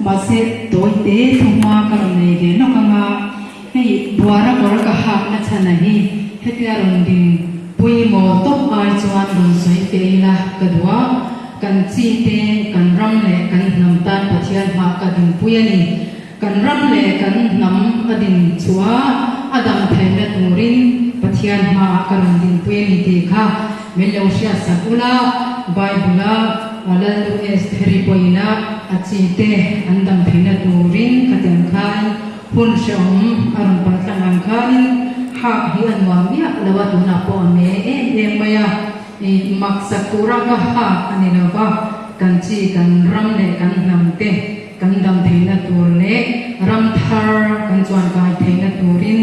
Mahse tawi te thuhma ka rawn nei ve nawk anga hei buara kawr ka hakna chhana hi hetia rawn din pawimawh tawp ai chuan rawn sawi fe ila ka duh a, kan chi te, kan ram leh kan hnam tan Pathian hmah ka dinpui a ni. Kan ram leh kan hnam a din chhuah a dam theihna turin Pathian hmaah ka rawn dinpui a ni tih kha min lo hriatsak ula, Bible-a Lal Estheri pawhin a a chi te an dam theihna turin khatiang khan hun hrehawm a rawn palh tlang ang khanin hak hi a nuam miah lo a, tunah pawh a me em em mai a, i maksak tura ka hak a ni lo va, kan chi kan ram leh kan hnam te. Kan dam theihna tur leh ram thar kan chuan kai theihna turin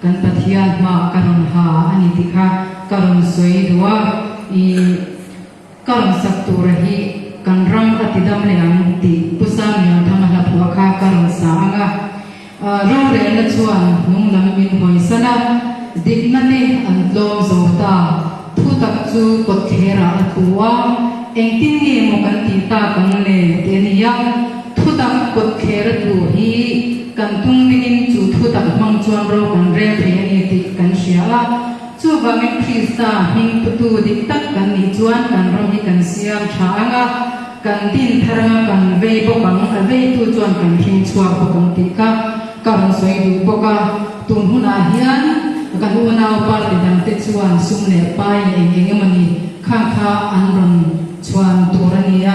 kan Pathian hmaah ka rawn ha a ni tih kha ka rawn sawi duh a, i ka rawn sak tura hi kan ram a ti dam leh ang tih Pu Sanglianthanga hla phuah kha ka rawn sa ang a. Rorelna chuan hnung lam min hawisan a, dikna te an tlawm zo ta. Thutak chu kawtthlerah a tlu a, engtin nge maw kan tih tak ang le tih a ni a. Thutak kawtthler a tlu hi kan tung dingin chu thutak hmang chuan ro kan rel thei a ni tih kan hria a. Chuvangin Krista hming putu dik tak kan nih chuan kan ram hi kan siam tha ang a, kan din thar anga kan vei bawk ang, a veitu chuan kan hring chhuak bawk ang tih kha ka rawn sawi duh bawk a. Tun hunah hian kan unau party dangte chuan sum leh pai leh eng eng emawni khang kha an rawn chhuan tur a ni a.